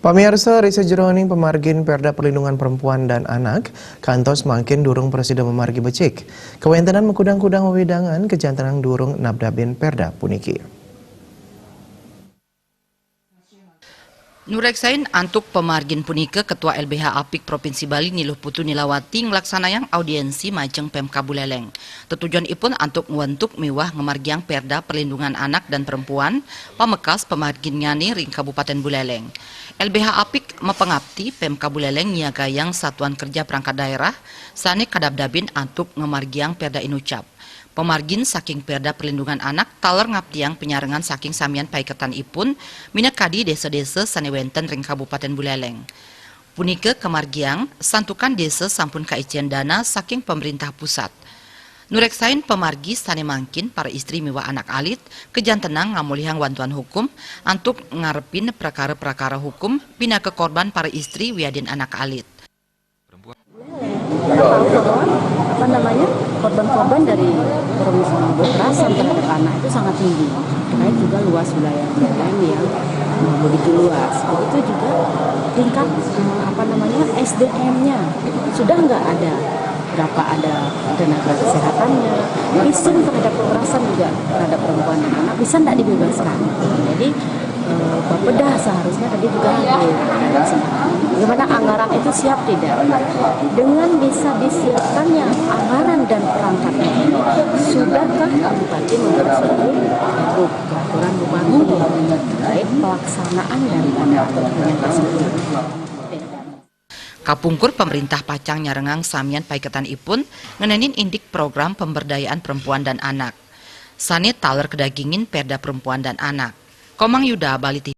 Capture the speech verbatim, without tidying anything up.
Pamiarsa, ri sajeroning pamargin Perda Perlindungan Perempuan dan Anak, kantos mangkin durung prasida mamargi becik. Kawéntenan makudang-kudang wewidangan kajantenang durung nabdabin Perda puniki. Nureksain antuk pamargin punika, Ketua L B H Apik Provinsi Bali Ni Luh Putu Nilawati nglaksanayang audiensi majeng Pemkab Buleleng. Tetujonipun antuk ngwentuk miwah ngamargiang Perda Perlindungan Anak dan Perempuan, pamekas pamarginnyané ring Kabupatén Buleleng. L B H Apik mapangapti Pemkab Buleleng nyiagayang satuan kerja perangkat daerah sané kadabdabin antuk ngamargiang Perda inucap. Pamargin saking Perda Perlindungan Anak taler ngaptiang panyarengan saking samian paiketanipun, minakadi désa-désa sané wénten ring Kabupatén Buleleng. Punika kamargiang santukan désa sampun kaicén dana saking pamréntah pusat. Nureksain pamargi sané mangkin para istri miwah anak alit, kajantenang ngamolihang wantuan hukum antuk ngarepin prakara-prakara hukum pinaka korban para istri wiadin anak alit. Kita tahu bahwa apa namanya, korban-korban dari perumusan kekerasan terhadap anak itu sangat tinggi. Terkait juga luas wilayah Buleleng yang eh, begitu luas. Begitu juga tingkat eh, apa namanya, S D M-nya sudah nggak ada, berapa ada tenaga kesehatannya, visum terhadap kekerasan juga terhadap perempuan dan anak bisa nggak dibebaskan. Jadi eh, Bapeda seharusnya tadi juga hadir. Bagaimana anggaran itu siap tidak? Dengan bisa disiapkannya anggaran dan perangkatnya ini, sudahkah Bupati memberi suatu peraturan Bupati terkait pelaksanaan daripada peraturan tersebut? Kapungkur pamréntah pacang nyarengang samian paiketanipun ngenénin indik program pemberdayaan perempuan dan anak. Sané taler kadagingin Perda Perempuan dan Anak. Komang Yuda, Bali T V.